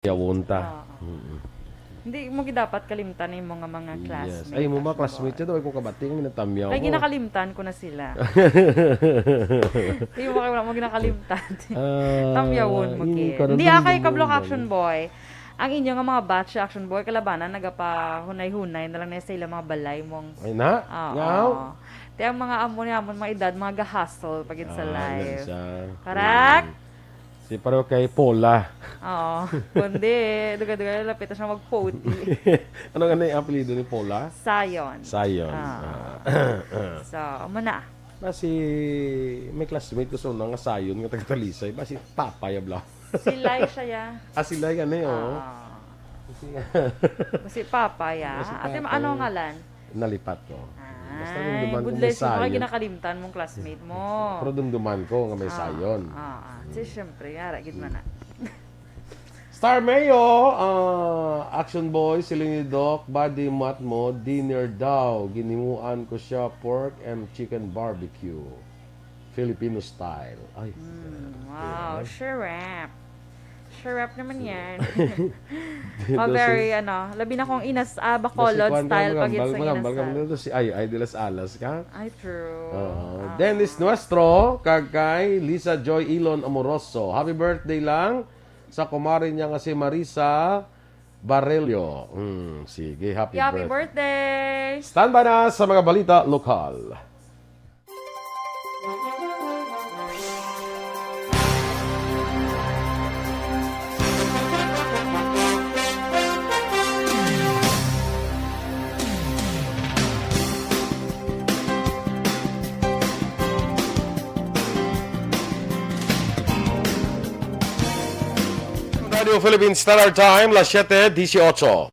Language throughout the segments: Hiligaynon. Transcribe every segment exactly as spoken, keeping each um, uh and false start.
Yawon ta. Oo. Mm-mm. Hindi mo gidapat kalimtan ang imo nga mga Yes. classmate, Ay, mo ba, Action classmate Boy. siya daw? Ay, kung kabati, ang natamyaw Kay ko. ginakalimtan ko na sila. Hindi mo kayo mo ginakalimtan. Ah, Tamyawon mo, yung kid. karon Hindi, akay, naman kablo ka, naman. Action Boy. Ang inyo nga mga batch, Action Boy, kalabanan, nagapahunay-hunay na lang na sa ilang mga balay mong Ay, na? Oo. Ngaw? Ti ang mga amo ni amon mga edad, mga ga-hustle pag sa Ah, life. Yan siya. Correct? Mm. Si pareho kay Paula. Oo. Kundi, duga-duga, lapit na siya mag-forty. Ano nga na yung apelido ni Paula? Sayon. Sayon. Ah. Ah. So, amo na. Na si, may classmate ko sa una nga Sayon nga taga Talisay. Ba si Papa Yabla? Si Lai siya, ya. Ah, si Lai, ano yun? Ah. Si, Si Papa, ya. si Ate, Papa. ano ngalan? Nalipat ko. Basta Ay, dumduman ko may budlay siya, mga Sayon. ginakalimtan mong classmate mo. Pero dumduman ko nga may Ah, Sayon. ah, ah. Si, Mm. siyempre, yara, gid man na. Mm. Star Mayo, ah, Action Boy, siling ni Doc, body mat mo, dinner daw. Ginimuan ko siya, pork and chicken barbecue. Filipino style. Ay, Mm, yeah. wow, sure wrap. Sure wrap naman Sure. yan. Di Oh, daw very, si ano, labi na kung inas-, ah, Bacolod Basta kuwan ka, style pag yun magambal, sa magambal ka, inasal. magambal si Ay Ay de las Alas ka? Ay, true. Oo. Ah. Dennis Nuestro, kag kay Lisa Joy Ilon Amoroso. Happy birthday lang sa kumare niya nga si Marisa Barello. Mm, sige, happy Happy birth-, birthday! Standby na sa mga balita lokal. Radio Philippine Standard Time, las siete dieciocho.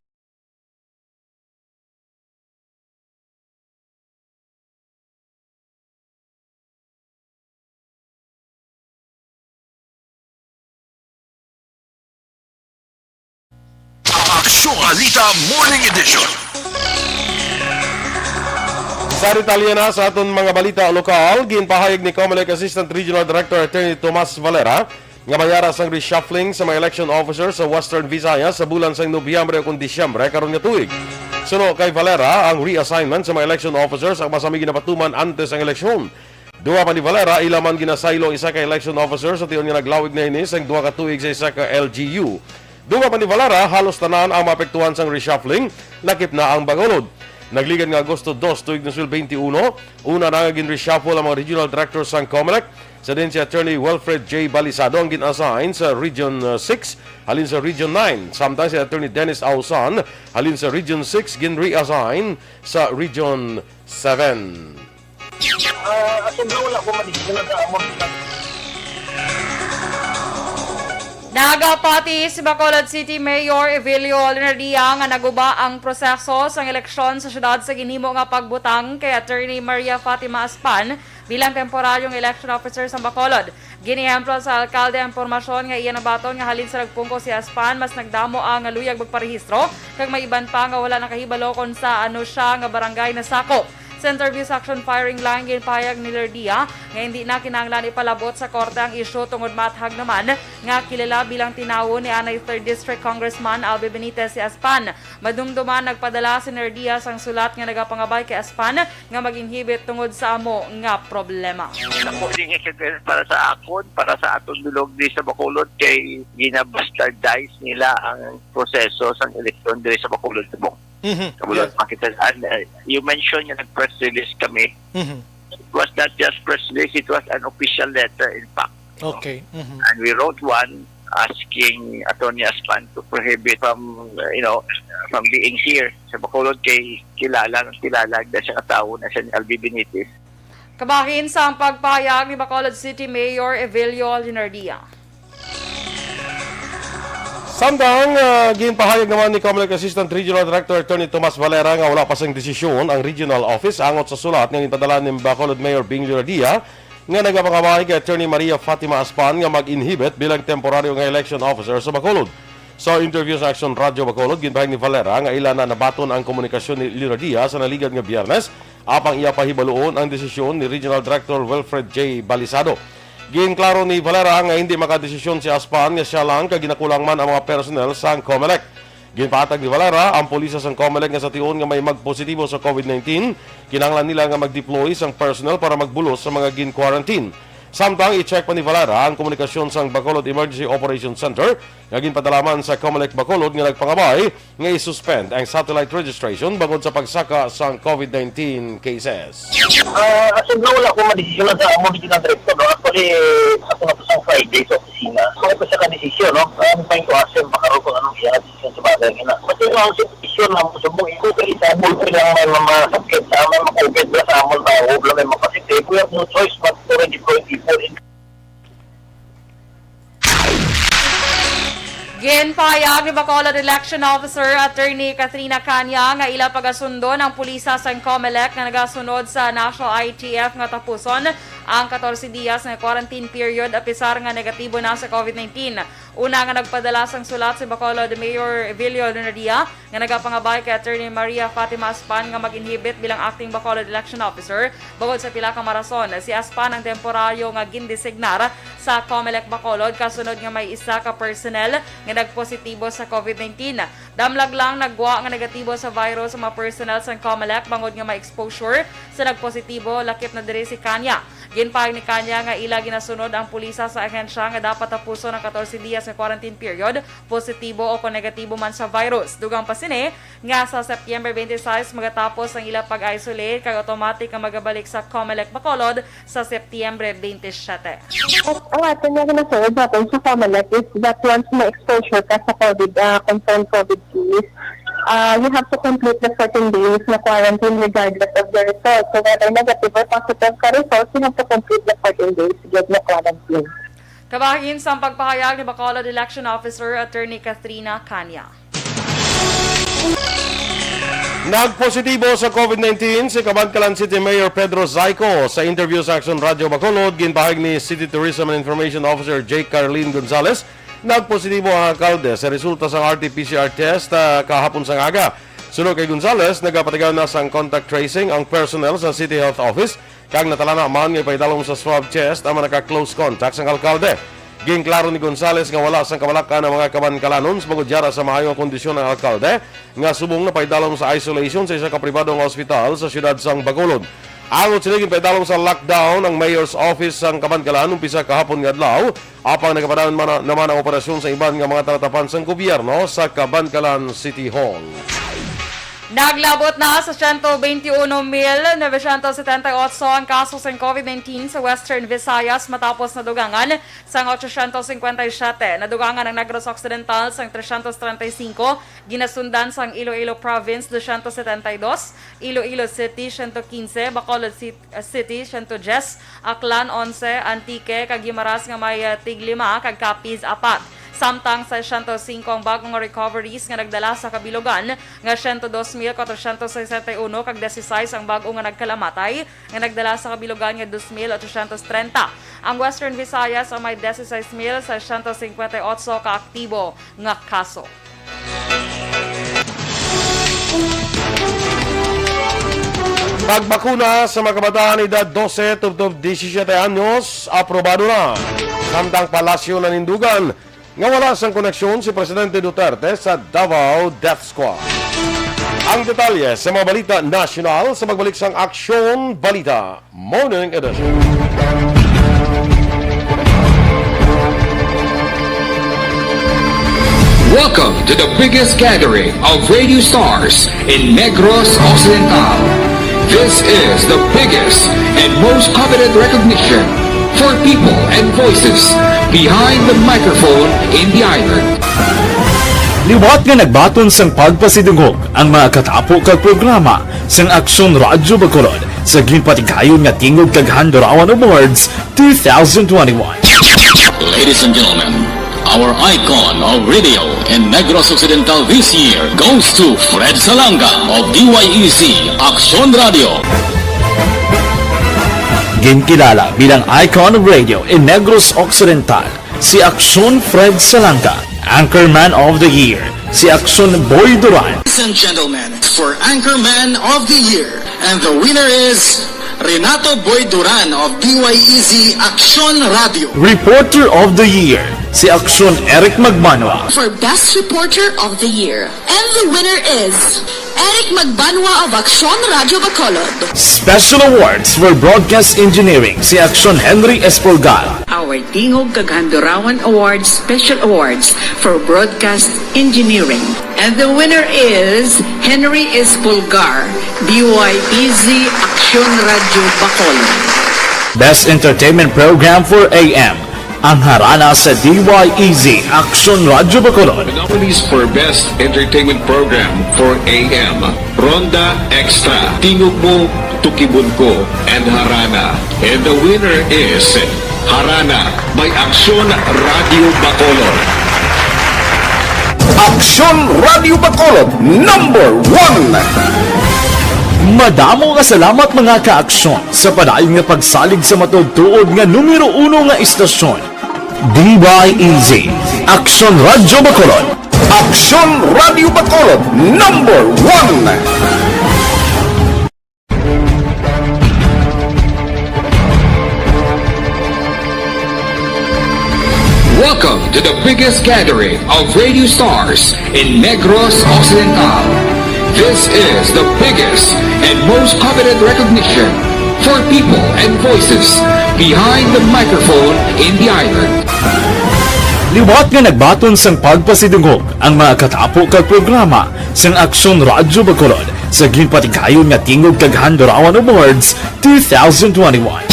Aksyon Balita Morning Edition. Sa detalye na sa aton mga balita lokal, ginpahayag ni Comelec Assistant Regional Director Attorney Tomas Valera nga may ara sang reshuffling sa mga election officer sa Western Visayas sa bulan sang Nobyembre ukon Disyembre karon nga tuig. Suno kay Valera, ang reassignment sa mga election officers ang masami ginapatuman antes ang eleksyon. Dugang pa ni Valera, ila man ginasaylo ang isa ka election officer sa tion nga naglawig na ini sang duha ka tuig sa isa ka L G U. Dugang pa ni Valera, halos tanan ang maapektuhan sang reshuffling lakip na ang Bacolod. Nagligad nga Agosto dos, tuig dos mil beinti uno, una na nga gin-reshuffle ang mga regional director sang Comelec. Sa diin si Attorney Wilfred J Balisado ang gin-assign sa Region, uh, six, halin sa Region nine. Samtang si Attorney Dennis Ausan, halin sa Region six, gin-reassign sa Region seven. Ah, as in, wala ko madiskubre sa amon. Nagapati si Bacolod City Mayor Evelio Leonardia nga naguba ang proseso sang eleksyon sa syudad sa ginhimo nga pagbutang kay Attorney Maria Fatima Aspan bilang temporaryong election officer sa Bacolod. Ginehemplo sa alkalde ang impormasyon nga iya nabaton nga halin sa nagpungko si Aspan, mas nagdamo ang luyag magparehistro, kag may iban pa nga wala nakahibalo kon sa ano siya nga barangay nasakop. Sa interview sa Action Firing Line, ginpahayag ni Lerdia nga hindi na kinahanglan ipalabot sa korte ang isyu tungod maathag naman nga kilala bilang tinawo ni anay Third District Congressman Albi Benitez si Aspan. Madumduman, nagpadala si Lerdia sang sulat nga nagapangabay kay Aspan nga mag-inhibit tungod sa amo nga problema. Ako din nga, para sa akon, para sa aton bilog di sa Bacolod, kay ginabastardize nila ang proseso sang eleksyon diri sa Bacolod subong. Mhm. Kabulod, Yes. makita, and, uh, you mentioned nga nag-press release kami. Mhm. It was not just press release, it was an official letter, in fact, you know. Okay. Mhm. And we wrote one asking Attorney Aspan to prohibit from, uh, you know, from being here sa Bacolod kay kilala, kilala na siya, katawo na siya ni Albi Benitez. Kabahin sa ang pagpahayag ni Bacolod City Mayor Evelio Leonardia. Samtang, ah, ginpahayag naman ni Comelec Assistant Regional Director Attorney Tomas Valera nga wala pa sang desisyon ang regional office angot sa sulat nga ginpadala ni Bacolod Mayor Bing Leonardia nga nagapangabay kay Attorney Maria Fatima Aspan nga mag-inhibit bilang temporaryo nga election officer sa Bacolod. Sa interview sa Action Radio Bacolod, ginpahayag ni Valera nga ila na nabaton ang komunikasyon ni Leonardia sa naligad nga Biyernes, apang iya pahibaluon ang desisyon ni Regional Director Wilfred J Balisado. Ginklaro ni Valera nga hindi makadesisyon si Aspan nga siya lang kay ginakulang man ang mga personnel sang Comelec. Ginpatag ni Valera ang pulisya sang Comelec nga sa tion nga may magpositibo sa covid nineteen, kinahanglan nila nga mag-deploy sang personnel para magbulos sa mga gin-quarantine. Samtang i-check pa ni Valera ang komunikasyon sang Bacolod Emergency Operations Center nga ginpadala man sa Comelec Bacolod nga nagpangabay nga i-suspend ang satellite registration bangod sa pagsaka sang covid nineteen cases. Ah, as of now, wala ko madesisyonan sa amo, Regional Director, no? Actually, ako na to sa Friday sa opisina. Ako pa siya ka-desisyon, no? Ang trying to ask him, makaroon kung anong iya desisyon sa bagay nga na. Kasi yung ang sitwasyon na mo subong, ito kay sa bulto lang may mga sakit sa amin, mga COVID na sa amon, tao, wala may mga positive. We have no choice but to redeploy people in Ginpahayag ni Bacolod Election Officer Attorney Katrina Canya nga ila pagasundon ang pulisa sang Comelec nga nagasunod sa National I T F nga tapuson ang katorse diyas nga quarantine period apisar nga negatibo na sa COVID nineteen. Una nga nagpadala sang sulat si Bacolod Mayor Evilio Lunadia nga nagapangabay kay Attorney Maria Fatima Aspan nga mag-inhibit bilang acting Bacolod Election Officer bangod sa pila ka marason. Si Aspan ang temporaryo nga gindesignar sa Comelec Bacolod kasunod nga may isa ka personnel nga nagpositibo sa COVID nineteen. Damlag lang naggwa nga negatibo sa virus ang mga personnel sang Comelec bangod nga may exposure sa nagpositibo, lakip na diri si Kanya. Ginpahayag ni Kanya nga ila ginasunod ang pulisa sa ahensya nga dapat tapuson ang katorse diyas nga quarantine period, positibo o kon negatibo man sa virus. Dugang pa sini nga sa September twenty-six magatapos ang ila pag-isolate kag automatic nga magabalik sa Comelec Bacolod sa September twenty-seven. Ang aton nga ginasunod natin sa Comelec is that once may exposure ka sa COVID, ah, confirmed COVID case, ah, you have to complete the fourteen days na quarantine regardless of the result. So whether negative or positive ka result, you have to complete the fourteen days gid na quarantine. Kabahin sang pagpahayag ni Bacolod Election Officer Attorney Katrina Canya. Nagpositibo sa COVID nineteen si Kabankalan City Mayor Pedro Zayco. Sa interview sa Action Radio Bacolod, ginpahayag ni City Tourism and Information Officer Jake Carlin Gonzalez, nagpositibo ang alkalde sa resulta sang R T P C R test, ah, kahapon sang aga. Suno kay Gonzalez, nagapatigayon na sang contact tracing ang personnel sa City Health Office kag natalana man nga ipaidalom sa swab test ang mga naka-close contact sang alkalde. Ginklaro ni Gonzalez nga wala sang kabalak-an ang mga Kabankalanon sa bangod yara sa maayo nga kondisyon ang alkalde nga subong napaidalom sa isolation sa isa ka pribado nga ospital sa siyudad sang Bacolod. Angot sini, ginpaidalom sa lockdown ang mayor's office sang Kabankalan umpisa kahapon nga adlaw, apang nagapadayon man naman ang operasyon sa iban nga mga talatapan sang gobyerno sa Kabankalan City Hall. Naglabot na sa siyento bente uno mil novecientos setenta y ocho ang kaso sang COVID nineteen sa Western Visayas matapos nadugangan sang otsosyentos singkwenta y siyete. Nadugangan ang Negros Occidental sang tresyentos trenta y singko, ginasundan sang Iloilo Province dosyentos setenta y dos, Iloilo City siyento kinse, Bacolod Cit-, City siyento dyes, Aklan onse, Antique kag Guimaras nga may, ah, tig lima kag Capiz apat. Samtang sa siyento singko ang bag-o nga recoveries nga nagdala sa kabilugan nga siyento dos mil kwatrosyentos sesenta y uno kag disisais ang bag-o nga nagkalamatay nga nagdala sa kabilugan nga dos mil otsosyentos trenta. Ang Western Visayas ang may disisais mil sesyentos singkwenta y otso ka aktibo nga kaso. Pagbakuna sa mga kabataan edad dose tubtob disisiete anyos, aprobado na. Samtang Palasyo nanindugan nga wala sang koneksyon si Presidente Duterte sa Davao Death Squad. Ang detalye sa mga balita nasyonal sa pagbalik sang Aksyon Balita Morning Edition. Welcome to the biggest gathering of radio stars in Negros Occidental. This is the biggest and most coveted recognition for people and voices behind the microphone in the island. Liwat nga nagbaton sang pagpasidungog ang mga katapo kag programa sang Aksyon Radyo Bacolod sa ginpatigayon nga Tingog kag Handurawan Awards two thousand twenty-one. Ladies and gentlemen, our icon of radio in Negros Occidental this year goes to Fred Salanga of D Y E C Aksyon Radio. Ginkilala bilang icon of radio in Negros Occidental si Aksyon Fred Salanga, Anchorman of the Year, si Aksyon Boy Duran. Ladies and gentlemen, for Anchorman of the Year, and the winner is Renato Boy Duran of D Y E Z Aksyon Radio. Reporter of the Year, si Aksyon Eric Magbanwa. For Best Reporter of the Year. And the winner is Eric Magbanwa of Aksyon Radio Bacolod. Special Awards for Broadcast Engineering, si Aksyon Henry Espolgar. Our Tingog kag Handurawan Awards Special Awards for Broadcast Engineering. And the winner is Henry Espolgar, D Y E Z Aksyon Radio Bacolod. Best Entertainment Program for A M, ang Harana sa D Y E Z Aksyon Radio Bacolod. The nominees for Best Entertainment Program for A M, Ronda Extra, Tingog Mo, Tukibon Ko, and Harana. And the winner is Harana by Aksyon Radio Bacolod. Aksyon Radio Bacolod, number one. Madamo nga salamat, mga ka-aksyon, sa padayon nga pagsalig sa matuod-tuod nga numero uno nga istasyon, D Y E Z, Aksyon Radio Bacolod. Aksyon Radio Bacolod, number one. Welcome to the biggest gathering of radio stars in Negros Occidental. This is the biggest and most coveted recognition for people and voices behind the microphone in the island. Liwat nga nagbaton sang pagpasidungog ang mga katapo kag programa sang Aksyon Radyo Bacolod sa ginpatigayon nga Tingog kag Handurawan Awards two thousand twenty-one.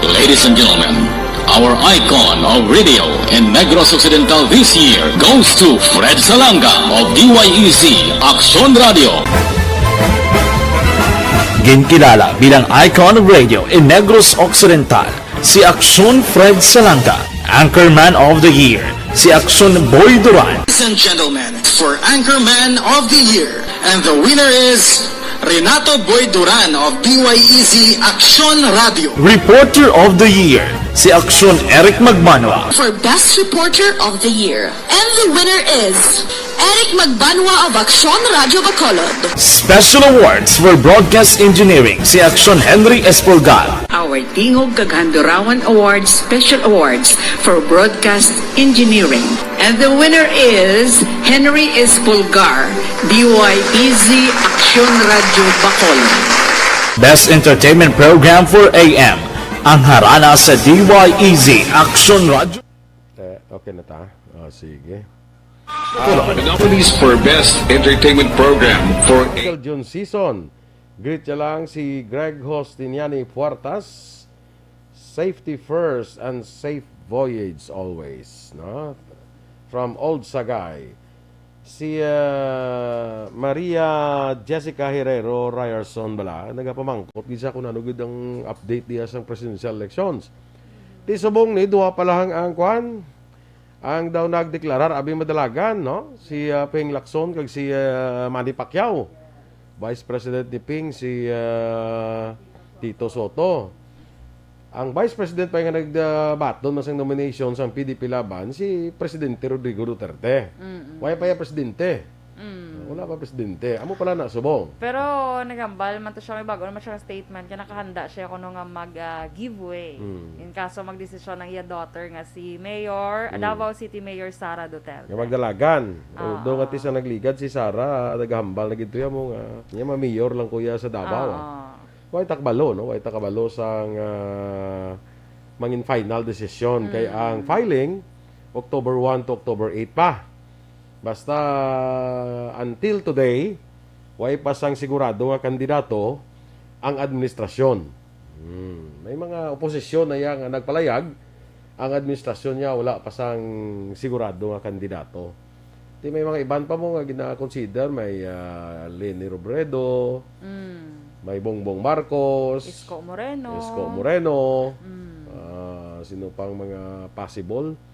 Ladies and gentlemen, our icon of radio in Negros Occidental this year goes to Fred Salanga of D Y E Z Aksyon Radio. Ginkilala bilang icon of radio in Negros Occidental si Aksyon Fred Salanga, Anchorman of the Year si Aksyon Boy Duran. Ladies and gentlemen, for Anchorman of the Year, and the winner is Renato Boy Duran of D Y E Z Aksyon Radio. Reporter of the Year si Aksyon Eric Magbanwa. For Best Reporter of the Year, and the winner is Eric Magbanwa of Aksyon Radio Bacolod. Special Awards for Broadcast Engineering si Aksyon Henry Espolgar. Our Tingog kag Handurawan Awards Special Awards for Broadcast Engineering. And the winner is Henry Espolgar, D Y E Z Aksyon Radio Bacolod. Best Entertainment Program for A M, ang Harana sa D Y E Z Aksyon Radio. Eh, okay na ta? Oh, sige. Uh, the nominees for Best Entertainment Program for Michael June season. Greet niya lang si Greg Hostiniani Puertas. Safety first and safe voyage always, no? From Old Sagay. Si, uh, Maria Jessica Herrero Ryerson bala, nagapamangkot gid siya kung ano gid ang update diya sa presidential elections. Ti subong ni, duha pa lang ang kwan, ang daw nagdeklarar, abi madalagan, no? Si, ah, Ping Lacson kag si, ah, Manny Pacquiao. Vice President ni Ping si, ah, Tito Soto. Ang Vice President pa nga nagbaton man sang nomination sang P D P Laban, si Presidente Rodrigo Duterte. Mm-mm. Wala pa ya presidente. Mm. Wala pa presidente. Amo pala na, subong. Pero naghambal man to siya, may bago naman siya nga statement, kaya nakahanda siya kuno nga mag, ah, give way. Mm. In kaso magdesisyon ang iya daughter nga si Mayor, Mm. Davao City Mayor Sara Duterte. Nga magdalagan. Ah, Daw nga ah. ti sa nagligad si Sara, naghambal na gid to ya mo nga. Niya ma-mayor lang kuya sa Davao, ah. Ah, ah. Way ta kabalo, no? Way ta kabalo sang, ah, mangin final decision. Kay Mm. ang filing, October one to October eight pa. Basta, until today, way pa sang sigurado nga kandidato ang administrasyon. Hmm. May mga oposisyon na yang nagpalayag, ang administrasyon niya wala pa sang sigurado nga kandidato. Di may mga iban pa mo nga gina-consider, may, ah, Leni Robredo, Mm. may Bongbong Marcos, Isko Moreno. Isko Moreno, Mm. ah, sino pang mga possible?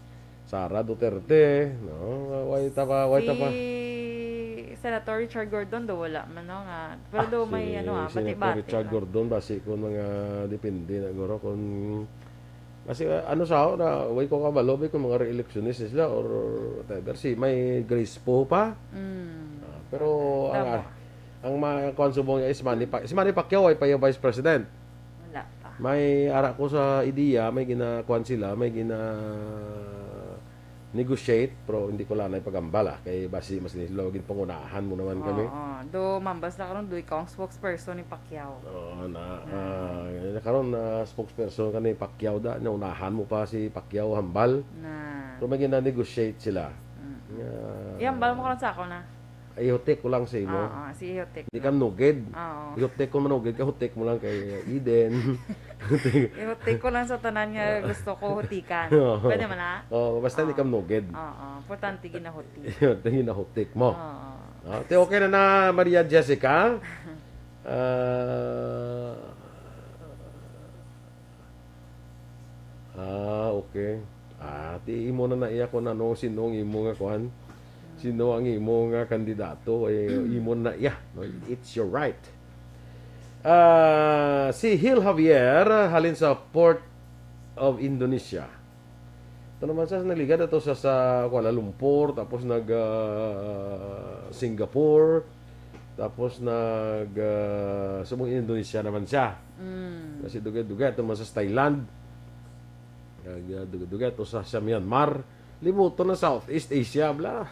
Sara Duterte, no? Way ta pa, way ta pa. Si Senator Richard Gordon do wala man, no, nga, pero Ah, do may, si ano, ah, Senator bati-bati Richard lang. Gordon, basi kung mga depende na guro kung, kasi, ah, ano sa ako na, way ko kabalo, be, kung mga re-electionist sila or whatever. Si may Grace Poe pa. Mm. Ah, pero ang, Tama. ah, ang mga kuwan subong niya is Manny Pa-, si Manny Pacquiao ay pa yung vice president. May ara ko sa ideya, may ginakuan sila, may gina-negotiate, pero hindi ko lang na ipagambal, ah, kay basi mas nila ginpangunahan mo naman kami. Oo, do mambas na karon, do ikaw ang spokesperson ni Pacquiao. Oo, na, ah, karon na spokesperson ka ni Pacquiao da, naunahan mo pa si Pacquiao hambal. Na. Pero may gina-negotiate sila. Mm. Nga Ihambal mo karon sa ako na. Ihutik ko lang sa imo. Oo, si Ihutik. Di ka manugid. Oo. Ihutik ko manugid, ka hutik mo lang kay Eden. Ihutik ko lang sa tanan nga gusto ko hutikan. Oo. Pwede man na? Oo, basta di ka manugid. Oo, importante ginahutik. Ihutik, ginahutik mo. Oo. Ah, te, okay na na, Maria Jessica. Ah, ah, okay. Ah, ti imo na na iya kung ano, sino ang imo nga kuan. Sino ang imo nga kandidato, eh, imo na iya, no? It's your right. Ah, si Hil Javier, halin sa Port of Indonesia. Ito naman sa, nagligad ito sa, sa Kuala Lumpur, tapos nag, ah, Singapore, tapos nag, ah, sa mga Indonesia naman siya. Mm. Kasi dugay-dugay, ito naman sa Thailand. Nag, ah, dugay-dugay, ito sa, sa Myanmar. Libuto na Southeast Asia, bla.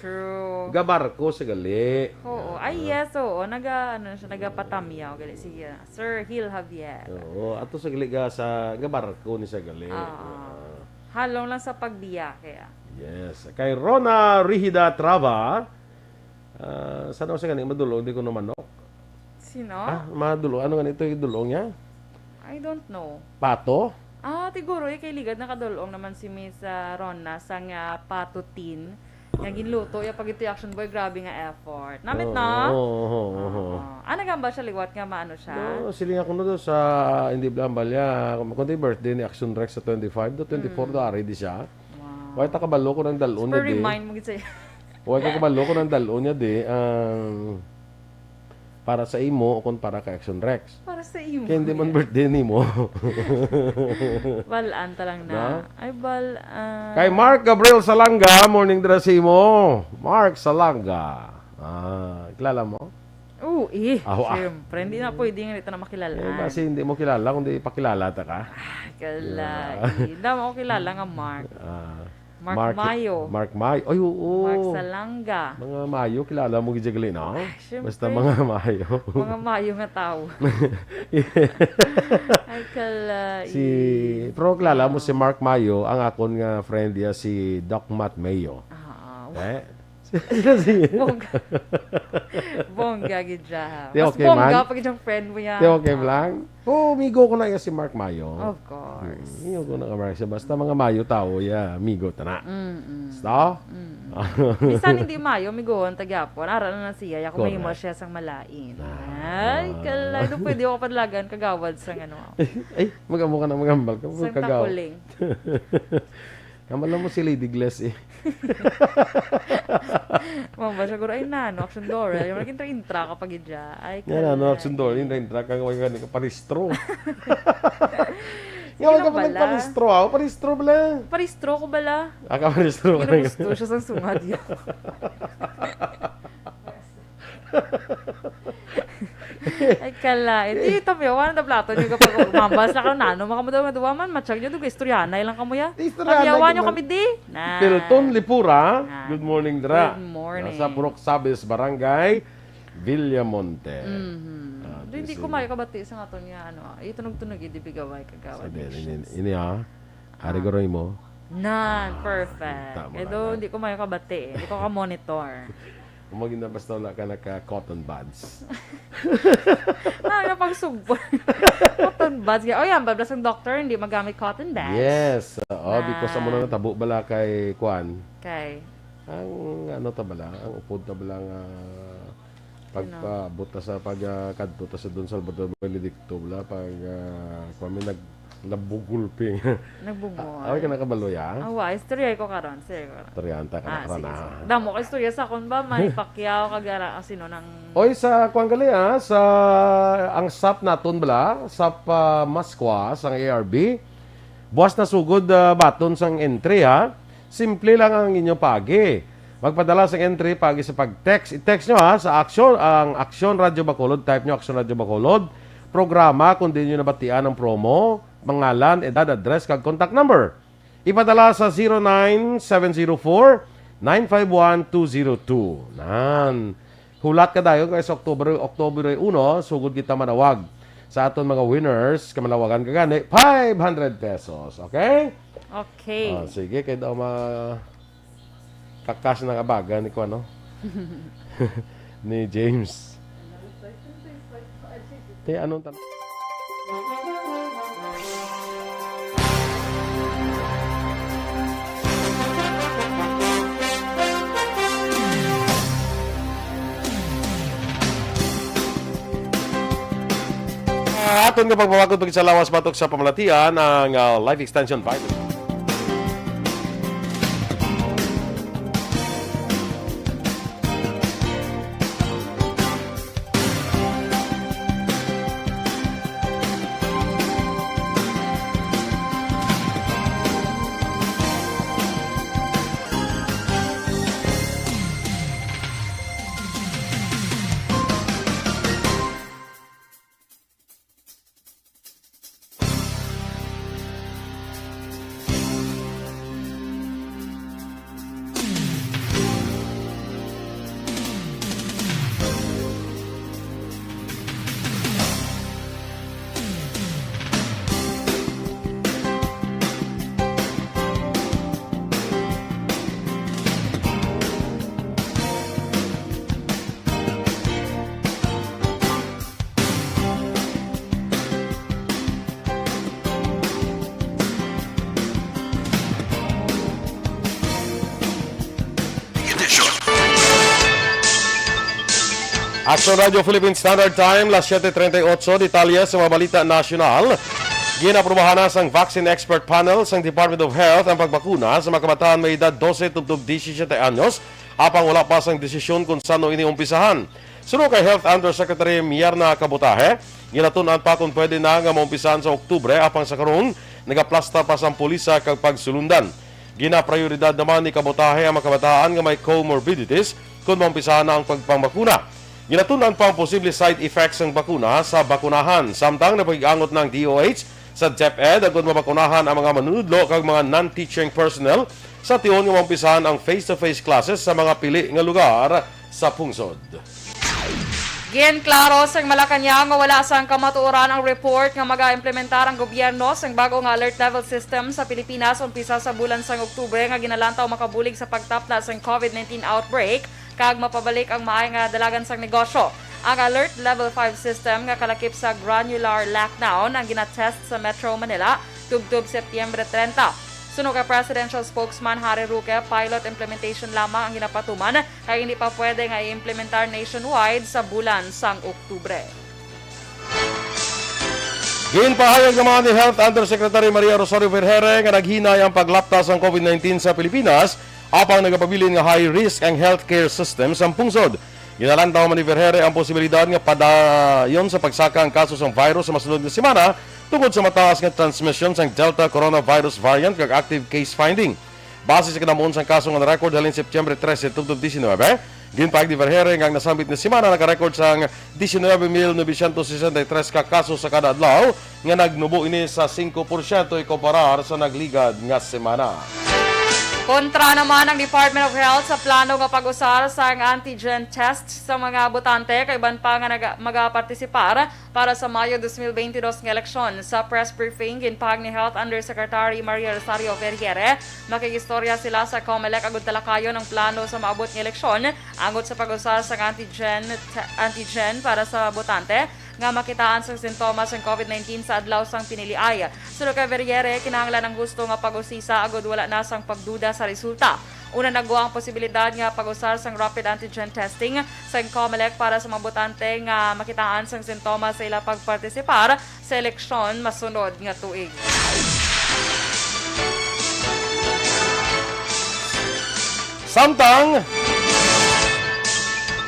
True. Gabarko sa gali. Oo. Ay, yes, oo. Naga, ano siya, nagapatamyaw, gali si, uh, Sir Hil Javier. Oo, ato sa gali ga sa, gabarko ni sa gali. Oo. Ah. Halong lang sa pagbiya, kaya. Yes. Kay Rona Rihida Trava, ah, saan ako sa gani madulong, di ko namanok. Sino? Ah, madulong. Ano gani ito yung dulong niya? I don't know. Pato? Ah, siguro, eh, kay ligad nakadulong naman si Miss, ah, Rona sa nga pato tin. Nga ginluto, ya pag ito yung Action Boy, grabe nga effort. Namit, Oo, no? oo, oo, oo. Oo. Ah, nagamba siya liwat nga maano siya? No, siling ako na to sa, hindi bla, hambal ya, kung, kung di birthday ni Action Rex sa twenty-five, do twenty-four Mm. do ari di siya. Wow. Why ta kabalo ko ng dalon Super niya di? Remind mo gid sa'yo. Why ko kabalo ko ng dalon niya di? Ang para sa imo o kung para kay Action Rex. Para sa imo. Kaya hindi man birthday nimo. Balaan ta lang na. Na? Ay, bal-, ah. Kay Mark Gabriel Salanga, morning dira sa imo. Mark Salanga. Ah, kilala mo? Oo, eh. Aho, ah. Siyempre, hindi na pwede nga dito na makilalaan. Eh, basi hindi mo kilala, kundi ipakilala ta ka. Ah, kala, Yeah. eh. Hindi mo kilala nga Mark. Ah. Mark Mark, Mayo. Mark Mayo. Ay, oo. Mark Salanga. Mga Mayo, kilala mo gid gali, no? Ay, syempre. Basta mga Mayo. Mga Mayo nga tao. Ay, kala, Si, eh. pero kilala mo si Mark Mayo, ang akon nga friend diya si Doc Matt Mayo. Ah, Eh? Bongga. Bongga gid siya. Ti Mas okay bongga man? pa gid yung friend mo niya. Ti okay Ah. lang? Oo, migo ko na iya si Mark Mayo. Of course. Hmm, migo ko na ka Mark siya. Basta mga Mayo tao, ya, migo ta na. Mm-mm. Basta? Mm-mm. Bisan hindi Mayo, migohon ta gyapon. Ara na na siya, ya kung mahimo Correct. siya sang malain. Ah. Ay, kalay. Doon pwede ako padalagan, kagawad sa ano. Ay, mag-amo ka na, maghambal ka. Sa Kagaw. Takuling. Kambal mo si Lady Glass eh. Mamba siguro, ay, nano, Action Dory. Yung naging intra ka pa gid siya. Ay, Yan, ano, kalay. Action Dory, yung intra ka, kaya ka paristro. Sige Nga, lang ka pala bala. Paristro, ah. Paristro bala. Paristro ko bala. Ah, ka paristro ka Hindi na. Gusto siya sa sungad yun. Ay, kala. Ito yung tamiyawan na plato niyo kapag mambas na ka nano, makamudaw nga duwa man, matsag niyo, duga, istoryanay lang kamo ya. Istoryanay Tamiyawan niyo man. Kami di. Na. Pilton Lipura, Ah. good morning, dra. Good morning. Nasa Purok Sabis, Barangay Villamonte. Mhm. Ah, Di, hindi this ko is mayo kabati sa aton nga, ano, ah, itunog-tunog, di bigaway, kagawad. Sabi, ini, ini, ah. Ari Ah. garo mo? Nan, Ah, perfect. kita mo Eh, lang, do, ah. hindi ko mayo kabati eh. Hindi ko ka-monitor. Kung maging na basta wala ka naka-cotton buds. Na, na pag sugpo. Cotton buds. Oh, yan, bablas ang doctor, hindi magamit cotton buds. Yes. Oo, Na. because amo na natabo bala kay Kwan. Kay? Ang ano ta bala, ang upod ta bala nga Sino? pagpaabot ta sa pag, ah, kadto ta sa Don Salvador Benedicto bala, pag, ah, Kwan, may nag-, nabugulping. Nagbungol. Ah, away ka nakabalo, ya? Awa, istorya ko karon, sir. Istoryahan ta ka Ah, na karon, sige, ah. sige. Damo ka istorya sa akon ba, may Pacquiao, kag ara, ah, sino nang Oy, sa kuwan gali, ah, sa ang sap naton bala, sap, ah, Mascua, sang A R B. Buwas na sugod, ah, baton sang entry, ha. Simple lang ang inyong paagi. Magpadala sang entry paagi sa pag-text. I-text nyo, ha, sa Action, ang Action Radyo Bacolod. Type nyo Action Radyo Bacolod. programa kung di nyo nabatian ang promo, pangalan, edad, address, kag contact number. Ipadala sa zero nine seven zero four, nine five one, two zero two. Nan. Hulat ka dayon kay sa October, October uno, sugod kita manawag sa aton mga winners, kamalawagan ka gani, five hundred pesos. Okay? Okay. Ah, sige, kay daw ma-, kakas na kabaga ni kuan, no? Ni James. Te, anong tan- Ah, aton nga pagpamagod pagkasalawas batok sa pamalatian ang, ah, life extension virus. Action Radio Philippine Standard Time, las siete treinta y ocho. Detalye sa mga balita nasyonal. Ginaprubahan na sang Vaccine Expert Panel sang Department of Health ang pagbakuna sa mga kabataan may edad dose tubtob disisiete anyos, apang wala pa sang desisyon kung san-o ini umpisahan. Suno kay Health Undersecretary Mierna Cabotaje, ginatun-an pa kon pwede na nga maumpisahan sa Oktubre, apang sa karon, nagaplasta pa sang pulisa kag pagsulundan. Ginaprioridad naman ni Cabotaje ang mga kabataan nga may comorbidities kon maumpisahan na ang pagpangbakuna. Ginatun-an pa ang posible side effects sang bakuna sa bakunahan, samtang napakig-angot na ang D O H sa DepEd agud mabakunahan ang mga manunudlo kag mga non-teaching personnel sa tion nga maumpisahan ang face-to-face classes sa mga pili nga lugar sa pungsod. Ginklaro sang Malacañang nga wala sang kamatuoran ang report nga maga-implementar ang gobyerno sang bag-o nga alert level system sa Pilipinas umpisa sa bulan sang Oktubre nga ginalantaw makabulig sa pagtapna sang COVID nineteen outbreak kag mapabalik ang maay nga dalagan sang negosyo. Ang Alert Level five system nga kalakip sa granular lockdown ang ginatest sa Metro Manila tubtob Setyembre treinta. Suno kay Presidential Spokesman Harry Roque, pilot implementation lamang ang ginapatuman kay hindi pa pwede nga i-implementar nationwide sa bulan sang Oktubre. Ginpahayag naman ni Health Undersecretary Maria Rosario Vergeire nga naghinay ang paglapta sang COVID nineteen sa Pilipinas, apang nagapabilin nga high risk ang healthcare system sa pungsod. Ginalantaw man ni Vergeire ang posibilidad nga padayon sa pagsaka ang kaso sang virus sa masunod nga semana tungod sa mataas nga transmisyon sang Delta coronavirus variant kag active case finding. Base sa kinamuon sang kaso nga na-record halin Septyembre trese tubtob diecinuebe, ginpahayag ni Vergeire nga ang nasambit nga semana naka-record sang diecinuebe mil novecientos sesenta y tres ka kaso sa kada adlaw, nga nagnubo ini sa singko porsyento ikumparar sa nagligad nga semana. Kontra naman ang Department of Health sa plano nga pag-usar sang antigen test sa mga botante kag iban pa nga naga-, magapartisipar para sa Mayo dos mil bentidós nga eleksyon. Sa press briefing, ginpahayag ni Health Undersecretary Maria Rosario Vergeire, makig-istorya sila sa Comelec agud talakayon ang plano sa maabot nga eleksyon angot sa pag-usar sang antigen, antigen para sa botante nga makitaan sang sintomas sang COVID nineteen sa adlaw sang piniliay. Suno kay Vergeire, kinahanglan ang husto nga pag-usisa agud wala na sang pagduda sa resulta. Una, nagwa ang posibilidad nga pag-usar sang rapid antigen testing sang Comelec para sa mga botante nga makitaan sang sintomas sa ila pagpartisipar sa eleksyon masunod nga tuig. Samtang,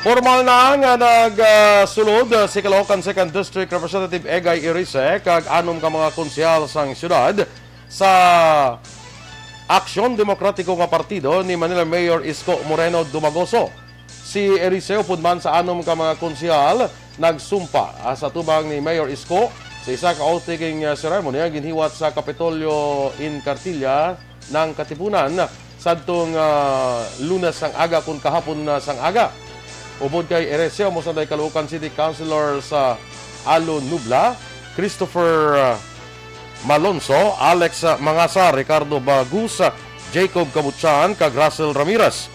formal na nga nagsulod si Caloocan Second District Representative Egay Erice kag anom ka mga konsehal sang siyudad sa Aksyon Demokratiko nga partido ni Manila Mayor Isko Moreno Dumagoso. Si Erice upod man sa anom ka mga konsehal nagsumpa, ah, sa tubang ni Mayor Isko sa isa ka oath-taking, ah, ceremony nga ginhiwat sa Kapitolyo in Cartilla ng Katipunan sadtong, ah, Lunes sang aga kon kahapon na sang aga. Upod kay Erice, amo sa Caloocan City Councilor sa Alo Nubla, Christopher, ah, Malonzo, Alex, ah, Mangasa, Ricardo Bagus, ah, Jacob Kabutsan, kag Russell Ramirez.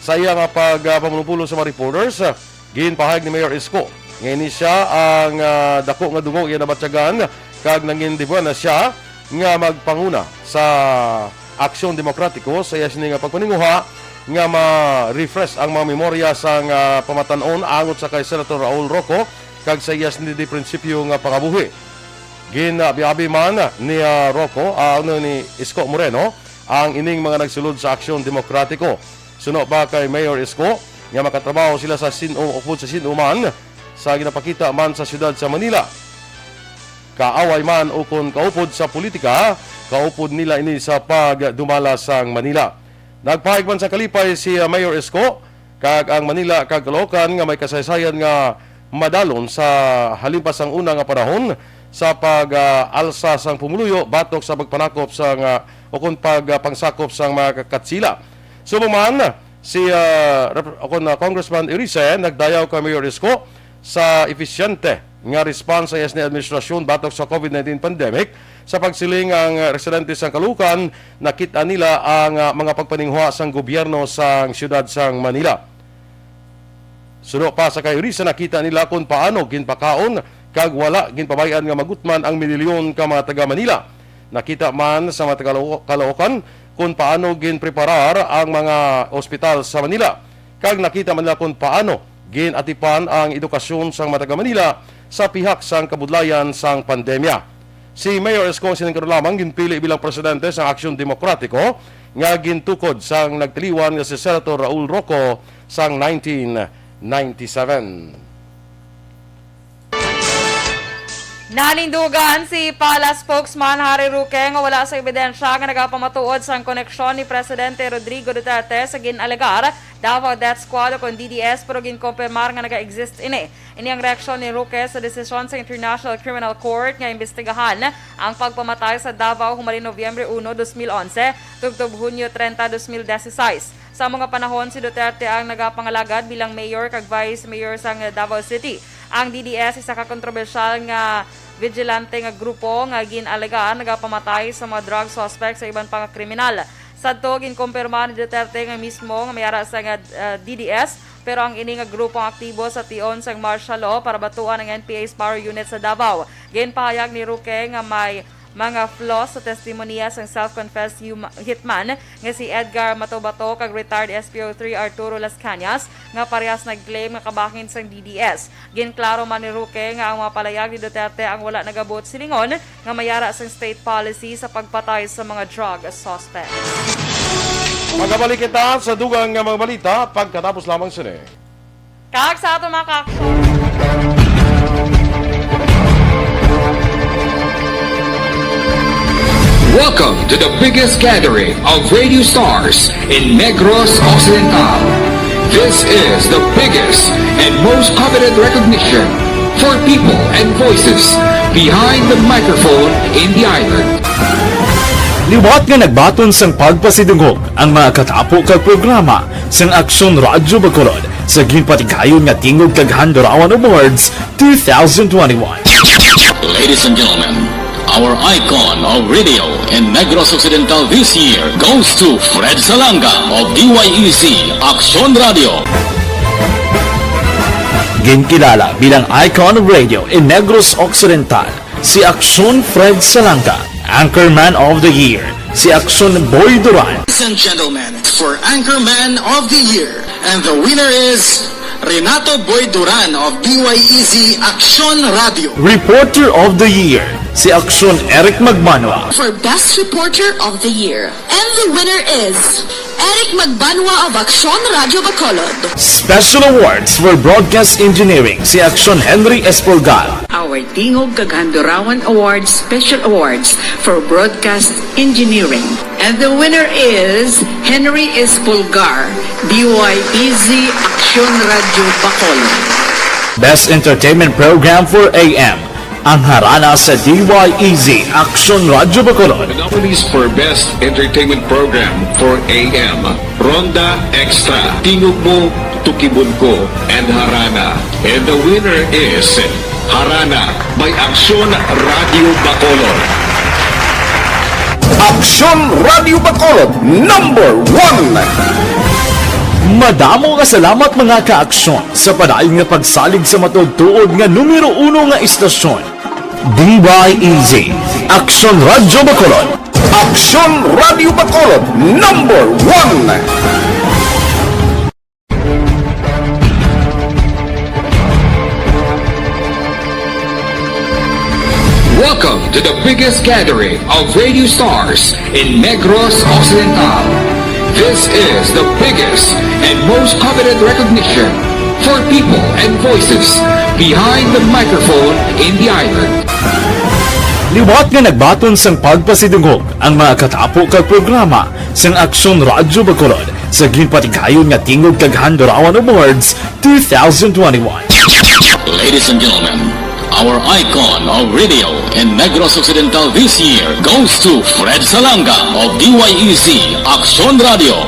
Sa iya nga pag, ah, pamulong-pulong sa mga reporters, ah, ginpahayag ni Mayor Isko nga ini sia ang, ah, dako nga dungog iya nabatyagan, kag nangindibuan na sia nga magpanguna sa Aksyon Demokratiko sa iya sini nga pagpaninguha nga ma-refresh ang mga memorya sang, ah, pamatan-on angot sa kay Senator Raul Roco kag sa iya sini di prinsipyo nga pangabuhi. Ginabiabi man ni, ah, Roco, ah, ano, ni Isko Moreno ang ining mga nagsulod sa Aksyon Demokratiko. Suno pa kay Mayor Isko nga makatrabaho sila sa sin-o, upod sa sin-o man sa ginapakita man sa siyudad sa Manila. Kaaway man ukon kaupod sa politika, kaupod nila ini sa pagdumala sang Manila. Nagpahayag man sa kalipay si, ah, Mayor Isko, kag ang Manila kag Caloocan nga may kasaysayan nga madalon sa halin pa sang una nga panahon sa pag, ah, alsa sang pumuluyo batok sa pagpanakop sang, ah, ukon pag, ah, pangsakop sang mga ka-, Katsila. Subong man, si, ah, Rep-, ukon, ah, Congressman Erice nagdayaw kay Mayor Isko sa episyente nga response sa iya sini administrasyon batok sa COVID nineteen pandemic, sa pagsiling ang, ah, residente sang Caloocan nakit-an nila ang, ah, mga pagpaninguha sang gobyerno sang siyudad sang Manila. Suno pa sa kay Erice, nakita nila kon paano ginpakaon kag wala ginpabay-an nga magutman ang milyon ka mga taga Manila. Nakita man sa mga taga Caloo-, Caloocan kon paano ginpreparar ang mga ospital sa Manila. Kag nakita man nila kon paano gin-atipan ang edukasyon sang mga taga Manila sa pihak sang kabudlayan sang pandemya. Si Mayor Isko sining karon lamang ginpili bilang presidente sang Aksyon Demokratiko nga gintukod sang nagtiliwan nga si Senator Raul Roco sang nineteen ninety-seven. Nanindugan si Palace spokesman Harry Roque nga wala sa ebidensya nga nagapamatuod sang koneksyon ni Presidente Rodrigo Duterte sa gin-alegar Davao Death Squad o kon D D S, pero ginkumpirmar nga naga-exist ini. Ini ang reaksyon ni Roque sa desisyon sa International Criminal Court nga imbestigahan ang pagpamatay sa Davao humalin Nobyembre uno, dos mil onse, tubtob Hunyo treinta, dos mil dieciséis. Sa mga panahon, si Duterte ang nagapangalagad bilang mayor kag vice mayor sang Davao City. Ang D D S, isa ka kontrobersyal nga vigilante nga grupo nga gin-alegar nagapamatay sa mga drug suspect sa iban pa nga kriminal. Sadto, ginkumpirma ni Duterte nga mismo nga may ara sa nga, ah, D D S, pero ang ini nga grupo ang aktibo sa tion sang martial law para batuan ang N P A Sparrow Unit sa Davao. Ginpahayag ni Roque nga may mga flaws sa testimonya sang self-confessed huma-, hitman nga si Edgar Matobato kag retired S P O three Arturo Las Cañas, nga parehas nag-claim nga kabahin sang D D S. Ginklaro man ni Roque nga ang mga palayag ni Duterte ang wala nagabuot silingon nga may ara sang state policy sa pagpatay sa mga drug suspect. Magabalik kita sa dugang nga mga balita pagkatapos lamang sini. Kag sa aton mga kaaksyon. Welcome to the biggest gathering of radio stars in Negros Occidental. This is the biggest and most coveted recognition for people and voices behind the microphone in the island. Liwat nga nagbaton sang pagpasidungog ang mga katapo kag programa sang Aksyon Radyo Bacolod sa ginpatigayon nga Tingog kag Handurawan Awards two thousand twenty-one. Ladies and gentlemen, our icon of radio in Negros Occidental this year goes to Fred Salanga of D Y E Z Aksyon Radio. Ginkilala bilang icon of radio in Negros Occidental si Aksyon Fred Salanga. Anchorman of the Year si Aksyon Boy Duran. Ladies and gentlemen, for Anchorman of the Year, and the winner is Renato Boy Duran of D Y E Z Aksyon Radio. Reporter of the Year si Aksyon Eric Magbanwa. For Best Reporter of the Year, and the winner is Eric Magbanwa of Aksyon Radyo Bacolod. Special Awards for Broadcast Engineering si Aksyon Henry Espolgar. Our Tingog kag Handurawan Awards Special Awards for Broadcast Engineering. And the winner is Henry Espolgar, D Y E Z Aksyon. Aksyon Radyo Bacolod. Best Entertainment Program for A M. Ang harana sa D Y E Z, Aksyon Radyo Bacolod. The nominees for Best Entertainment Program for A M, Ronda Extra, Tingog Mo, Tukibon Ko, and Harana. And the winner is Harana by Aksyon Radyo Bacolod. Aksyon Radyo Bacolod, number one. Madamo nga salamat, mga ka-aksyon, sa padayon nga pagsalig sa matuod-tuod nga numero uno nga istasyon. D Y E Z, Aksyon Radyo Bacolod. Aksyon Radyo Bacolod, number one. Welcome to the biggest gathering of radio stars in Negros Occidental. This is the biggest and most coveted recognition for people and voices behind the microphone in the island. Liwat nga nagbaton sang pagpasidungog ang mga katapo kag programa sang Aksyon Radyo Bacolod sa ginpatigayon nga Tingog kag Handurawan Awards two thousand twenty-one. Ladies and gentlemen, our icon of radio in Negros Occidental this year goes to Fred Salanga of D Y E Z Aksyon Radio.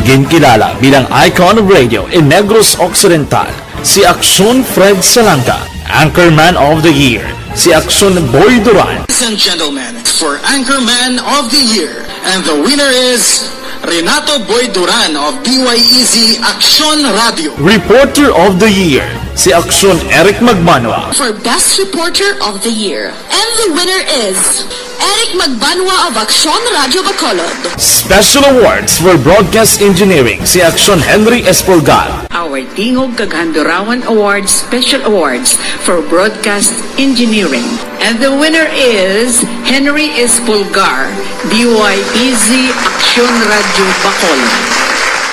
Ginkilala bilang icon of radio in Negros Occidental si Aksyon Fred Salanga, Anchorman of the Year si Aksyon Boy Duran. Ladies and gentlemen, for Anchorman of the Year, and the winner is Renato Boy Duran of D Y E Z Aksyon Radio. Reporter of the Year si Aksyon Eric Magbanwa. For Best Reporter of the Year, and the winner is Eric Magbanwa of Aksyon Radio Bacolod. Special Awards for Broadcast Engineering si Aksyon Henry Espolgar. Our Tingog kag Handurawan Awards Special Awards for Broadcast Engineering. And the winner is Henry Espolgar, D Y E Z Aksyon Radio Bacolod.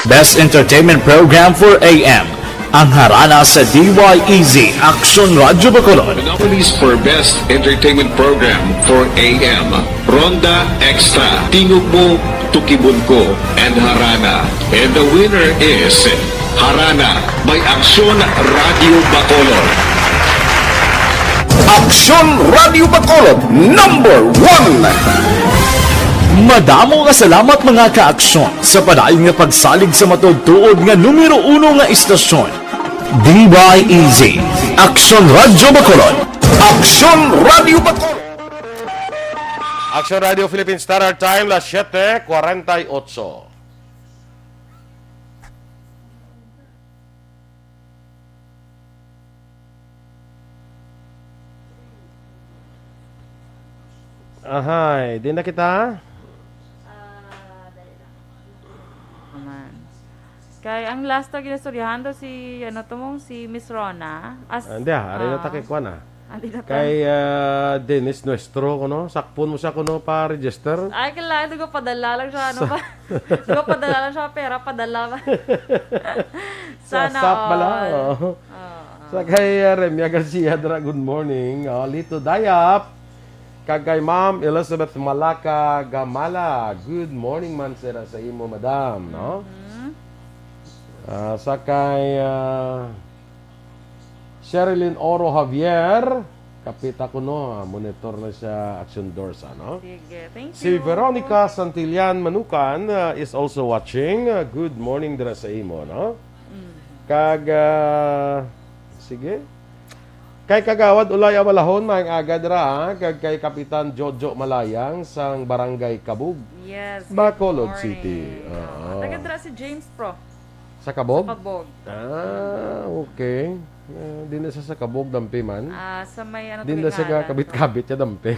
Best Entertainment Program for A M. Ang harana sa D Y E Z Aksyon Radyo Bacolod. The nominees for Best Entertainment Program for A M, Ronda Extra, Tingog Mo, Tukibon Ko, and Harana. And the winner is Harana by Aksyon Radyo Bacolod. Aksyon Radyo Bacolod, number one. Madamo nga salamat, mga ka-aksyon, sa padayon nga pagsalig sa matuod-tuod nga numero uno nga istasyon. D Y E Z, Aksyon Radyo Bacolod. Aksyon Radyo Bacolod. Aksyon Radio Philippine Standard Time, las siete cuarenta y ocho. Ahay, di na kita? Ah, dali lang. Naman. Kay ang last na ginastoryahan daw si, ano to mong, si Miss Rona. As, Ah, hindi ah, ari na ah, ta kay kuan ah. Andi na ta. Kay, ah, Dennis Nuestro, kuno, sakpon mo siya, kuno, pa-register. Ay, kailangan ko padala lang siya, ano Sa- ba? Di ba, padala lang siya, pera, padala ba? Sa Sana sap bala, all. Oh. Oo. Sa kay, uh, Remia Garcia, dira, good morning. Oh, Lito Dayap. Kag kay Ma'am Elizabeth Malaka Gamala, good morning man sila sa imo, madam, no? Mhm. Ah, sa kay, ah, Sherilyn Oro Javier, kapita ko, no, ah, monitor na siya, Action Dorsa, no? Sige, thank Si you. Veronica Santillan Manukan, ah, is also watching. Ah, good morning dira sa imo, no? Mm. Kag, ah, sige. Kay Kagawad Ulay Abalahon, maayong aga dira, ah, kag kay Kapitan Jojo Malayang sang Barangay Kabug, Yes, good Bacolod morning. City. Ah, Oo. Taga dira si James, pro. Sa Kabog? Sa Kabog. Ah, okay. Ah, di na sa, sa Kabog, dampi man. Ah, sa may ano Di to na sa ngalan? Kabit-kabit siya, dampi.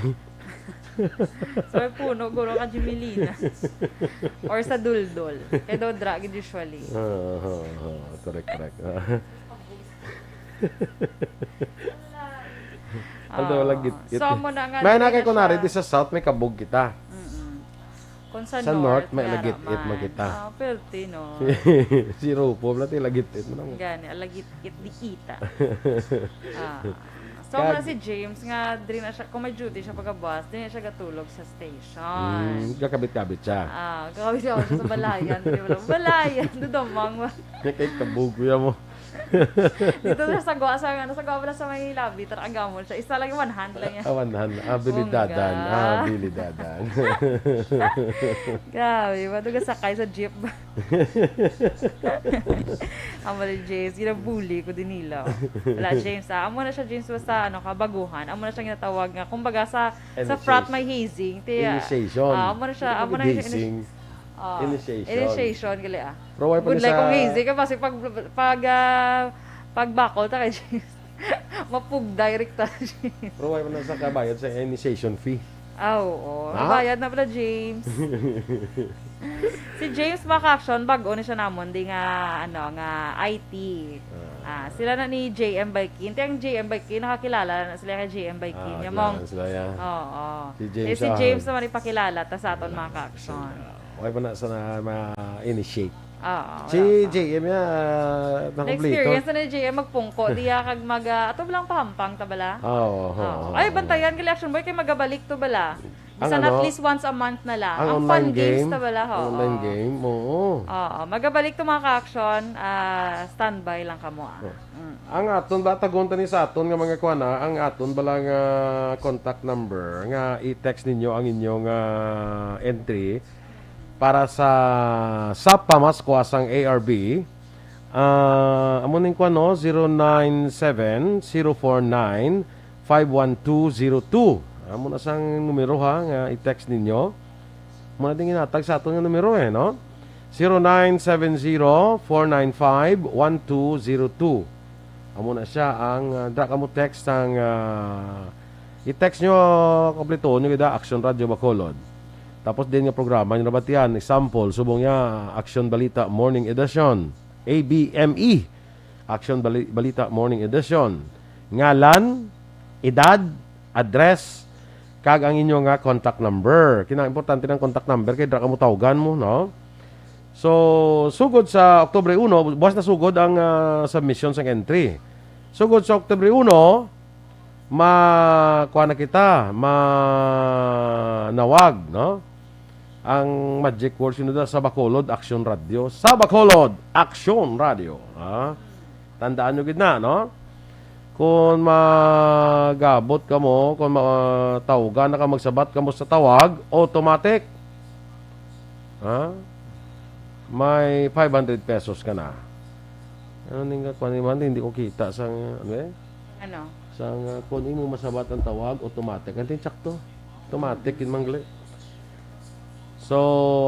Sa may puno, guro ka, Jimelina. Or sa Duldol. Kaya daw dra, gid usually. Ah, ah, ah, correct, correct. Although, Ah, lagit, so, it, amo na nga, may di na na kay kunwari, siya di sa South, may Kabog kita. Mm-mm. Kung sa Sa North, North, may meron alagit-it man. Man kita. Ah, pwerte, no? Si Rupo, wala tayo lagit-it man ang Gani, alagit-it di kita. Ah, So, amo na si James nga, diri na siya, kung may duty siya pagkabus, diri na siya gatulog sa station. Mm, gakabit-kabit siya. Ah, gakabit siya sa balayan, di ba? Balayan, dudamang. Kay kabugoy mo. Dito sa sagwa, sa, ano, sagwa pala sa may labi, tara, agamon siya. Isa lang yung one hand lang yan. Ah, one hand. Abilidadan. Bongga. Abilidadan. Grabe, maduga sakay sa jeep. Amo ni James, ginabuli ko din nila. Wala, James, ah. Amo na siya, James, basta, ano, kabaguhan. Amo na siya ginatawag nga, kumbaga, sa, sa frat may hazing. Tiya, initiation. Ah, amo na siya, amo na siya, initiation. Initiation, gali, ah. Pero why pa na sa kung hazing, kay basi pag, pag, ah, pagbakol ta kay James. Mapugday, rekta, James. Pero why pa na sa kabayad sa initiation fee? Ah, oo. Ha? Bayad na pala, James. Si James Mac Action, bag-o ni siya namon, di nga, ano, nga I T. Ah. Ah, sila na ni J M Baikin. Ti ang J M Baikin, nakakilala na sila kay J M Baikin. Ah, kilala sila, ya. Oo. Si James, eh, si James naman ipakilala ta sa aton, mga ka-action. Why pa na sa na ma-initiate? Oo, si J M, ya, nakompleto. Na-experience na ni J M magpungko diya kag mag, ah, ato lang pahampang ta bala. Oo, oo. Ay, bantayan gali, Action Boy, kay magabalik to bala. Bisan at least once a month na lang. Ang fun games ta bala, ho. Ang online game, oo. Oo, magabalik to, mga ka-action. Ah, standby lang kamo, ah. Mm. Ang aton ba, tagon ta ni sa aton nga mga kuan, ah, ang aton bala nga contact number nga i-text ninyo ang inyong, ah, entry para sa, sa pamaskwa sang A R B. Ah, amo ning kuan, no? Zero nine seven, zero four nine, five one two zero two. Amo na sang numero, ha, nga i-text ninyo. Amo na din ginatag sa aton nga numero, eh, no? Zero nine seven zero, four nine five, one two zero two. Amo na siya ang, ah, dra ka mo text ang, ah, i-text nyo, kompleto nyo gid, ah, Action Radio Bacolod. Tapos din nga programa nyo nabatian, example, subong niya, Action Balita Morning Edition, A B M E. Action Bali-, Balita Morning Edition. Ngalan, edad, address, kag ang inyo nga contact number. Kinang importante ng contact number kay dra ka mo tawgan mo, no? So, sugod sa Oktubre uno, buwas na sugod ang, ah, submission sang entry. Sugod sa Oktubre uno, ma-, kuha na kita, manawag, no? Ang magic words, yun na, sa Bacolod, Action Radio. Sa Bacolod, Action Radio. Ha? Tandaan nyo gid na, no? Kung magabot kamo, kung ma-, tawgan na ka, magsabat kamo sa tawag, automatic. Ha? May five hundred pesos ka na. Ano ning kuan ni man? Hindi ko kita sa, ano eh? Ano? Sa, uh, kung imo masabat ang tawag, automatic. Ano yung sakto? Automatic yun, mangli. So,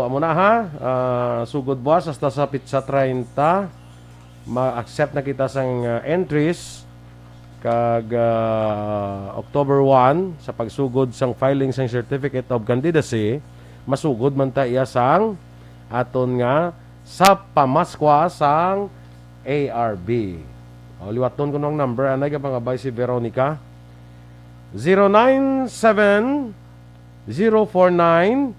amo na ha. Ah, sugod buwas hasta sa pitsa treinta, ma-accept na kita sang, ah, entries. Kag, ah, October one, sa pagsugod sang filing sang Certificate of Candidacy, masugod man ta iya sang aton nga sa pamaskwa sang A R B. O, liwaton ko nang number, anay ka pangabay si Veronica. Zero nine seven, zero four nine,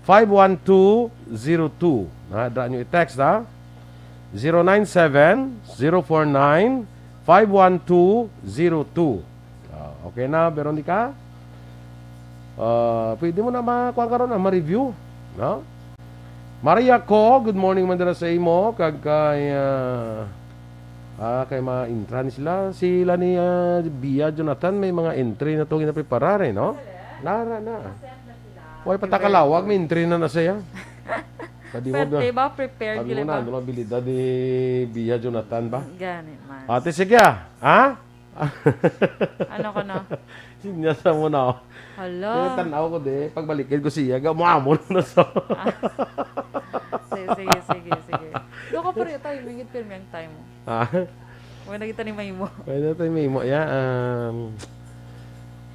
five one two zero two. Ha, dra nyo i-text, ha? Zero nine seven, zero four nine, five one two zero two. Ah, okay na, Veronica? Ah, pwede mo na ma-, kuwan karon, ah, ma-review, no? Maria Co, good morning man dira sa imo, kag kay, ah, ah, kay ma-intra ni sila. Sila ni, ah, Bia Jonathan, may mga entry na to ginapreparar, eh, no? Nara na. Way pa ta kalawag, may entry na na siya. Kadi mo ba? Pwerte ba? Prepared Sabi mo gila na, ba? Ano lang, abilidad ni Bia Jonathan ba? Gani man. Ate, sige, ah. Ha? Ano ko na? Sinyasa mo na, oh. Hala. Kaya tanaw ko, di. Pagbalikid ko siya, ga-, muamo na sa Ah. Sige, sige, sige, sige. Doon ka pa rin, timing, it pirmi ang time mo. Ah. Wala na kita ni Maymo. Wala na tayo Maymo. Ya, um,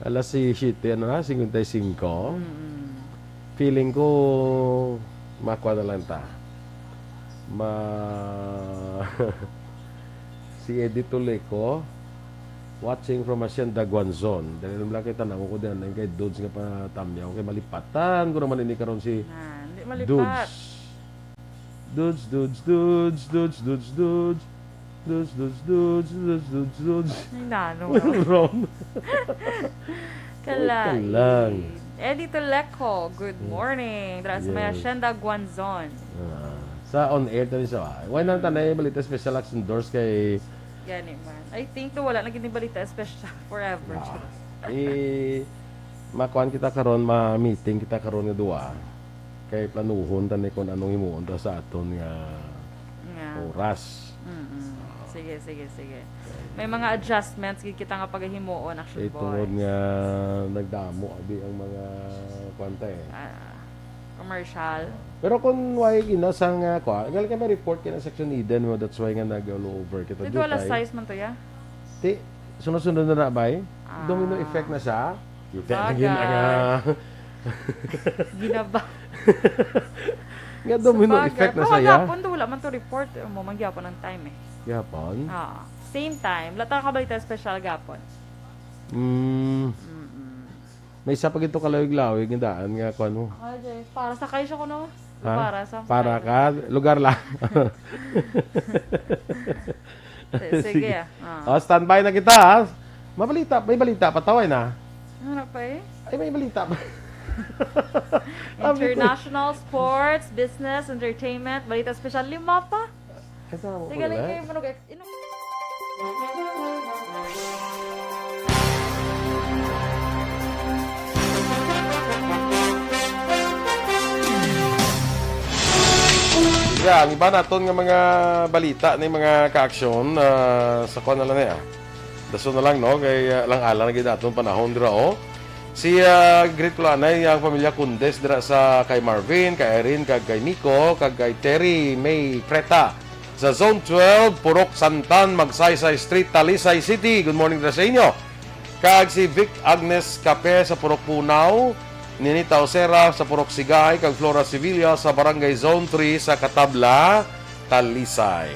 alas siyete, ano na, singkwenta y singko. Mm-mm. Feeling ko, makuha na lang ta. Ma-, si Eddie Tuleco, watching from Hacienda Guanzon. Dali lang kita na ko din, ang kay Dudes nga patamyaw, kay malipatan ko naman ini karon si Ah, hindi malipat. Dudes. Dudes, Dudes, Dudes, Dudes, Dudes, Dudes. Dudes, dudes, dudes, dudes, dudes, dudes. Ay, nano. Wrong. Kalay. Wait ka lang. Eddie Teleco, good morning. Dira sa may Yes. Hacienda Guanzon. Ah, sa on air tani sa, ah, why nang tanay balita special action doors kay Gani man. I think do wala na gid ni balita special forever. Ah. Eh, makuan kita karon, ma-meeting kita karon nga duwa. Kay planuhon tani kung anong himuon ta sa aton nga Nga. oras. Mm-mm. Sige, sige, sige. May mga adjustments gid kita nga pagahimuon, actually, Kay tungod boys. nga nagdamo abi ang mga kwanta eh. Ah, commercial. Pero kung why gina sa nga kwa, gali kay may report kay na Section Eden mo, that's why nga nag-all over kita. Dito Dutay. Alas sais man to, ya? Ti, sunod-sunod na na, bay? Domino Ah. effect na siya. Kita Sabagay. lagi na nga. Ginaba. Nga domino Sabagay. effect na Pero siya. Gapon to, wala man to report. Mo man gyapon ang time eh. Gapon? Ah, same time. Wala ta kabalita special gapon. Mm. Mm-mm. May isa pa gito kalawig-lawig nga daan nga kuan mo. Ay, Jay, para sa kayo ko, no? Ha? Para sa Para kayo. ka? Lugar lang. Sige, sige, ah. Ah. Oh, standby na kita, ha? Mabalita, may balita pa, taway na. Ano pa eh? Ay, may balita pa. Abi ko. International sports, business, entertainment, balita special, lima pa. Ay, tama Sige, pala. Lang kayo, manug-, ino- Yeah, ang iba naton nga mga balita ni mga ka-aksyon, ah, sa kuwan na lang niya. Dason na lang, no? Kay, ah, lang-alang na gid aton panahon dira, oh. Si, ah, greet ko lang, anay, ang pamilya Condes dira sa kay Marvin, kay Irene, kag kay Nico, kag kay Terry May Preta. Sa Zone twelve, Purok Santan, Magsaysay Street, Talisay City. Good morning dira sa inyo. Kag si Vic Agnes Cape sa Purok Punaw, Ninita Osera sa Purok Sigay, kag Flora Sevilla sa Barangay Zone three sa Katabla, Talisay.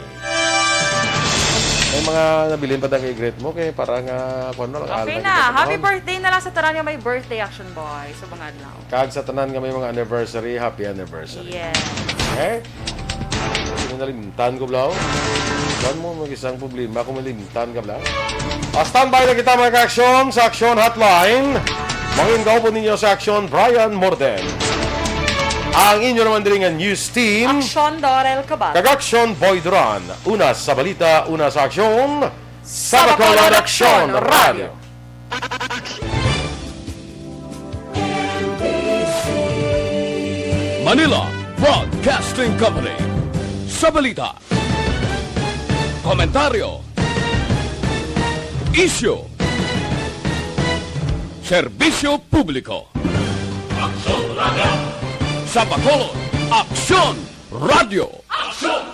May mga nabilin pa tayo kay greet mo, kay para nga, kuwan na lang, Okay alam na. na, Happy ano. Birthday na lang sa tanan nga may birthday, Action Boy, sa mga adlaw. Kag sa tanan nga may mga anniversary, happy anniversary. Yes. Okay? Sino nalimtan ko, Blau? Kuwan mo, mag-isang problema kung malimtan ka, Blau. Ah, standby na kita, mga ka-aksyon, sa Aksyon Hotline. Mangin ka po ninyo sa Aksyon, Brian Morden. Ang inyo naman diri nga news team. Aksyon, Dorel Cabal. Kag Aksyon, Boy Duran. Una sa balita, una sa aksyon. Sa Bacolod Aksyon Radio. Manila Broadcasting Company. Sa balita, komentaryo, isyu, serbisyo publiko. Aksyon Radio. Sa Bacolod, Aksyon Radio. Aksyon!